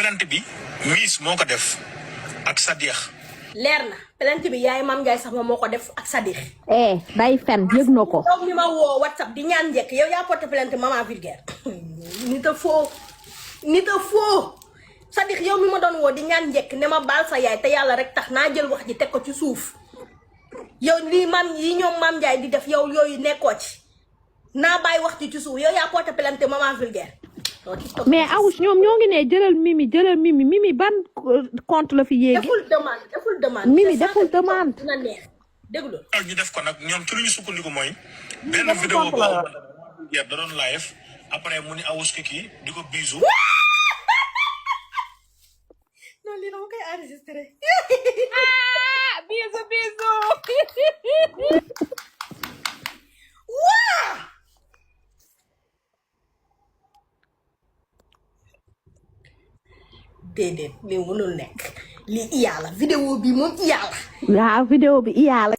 plainte bi Miss moo ko def ak Sadikh. leer na plainte bi yaay Mame Ndiaye sax moom moo ko def ak Sadikh. day fen yëg na ko. yow mi ma woo WhatsApp di ñaan njëkk yow yaa porté plainte maman vulgaire. nit a foo Sadikh yow mi ma doon woo di ñaan njëkk ne ma baal sa yaay te yàlla rek tax naa jël wax ji teg ko ci suuf yow lii ñoom Mame Ndiaye di def yow yooyu nekkoo ci naa bàyyi wax ji ci suuf yow yaa porté plainte maman vulgaire. mais Awoush ñoom ñoo ngi ne jëlal Mimi ban compte la fi yéegi. deful demande. Mimi deful demande. dina neex déglu. ñu def ko nag ñoom ci lu ñu sukkandiku mooy. benn vidéo boo da doon live après mu ni Awoush kii di ko bisu. non lii dama koy enregistré. bisu. waa. déedéet lii mënul nekk lii iyaa la vidéo bi moom iyaa la. waaw vidéo bi iyaa la.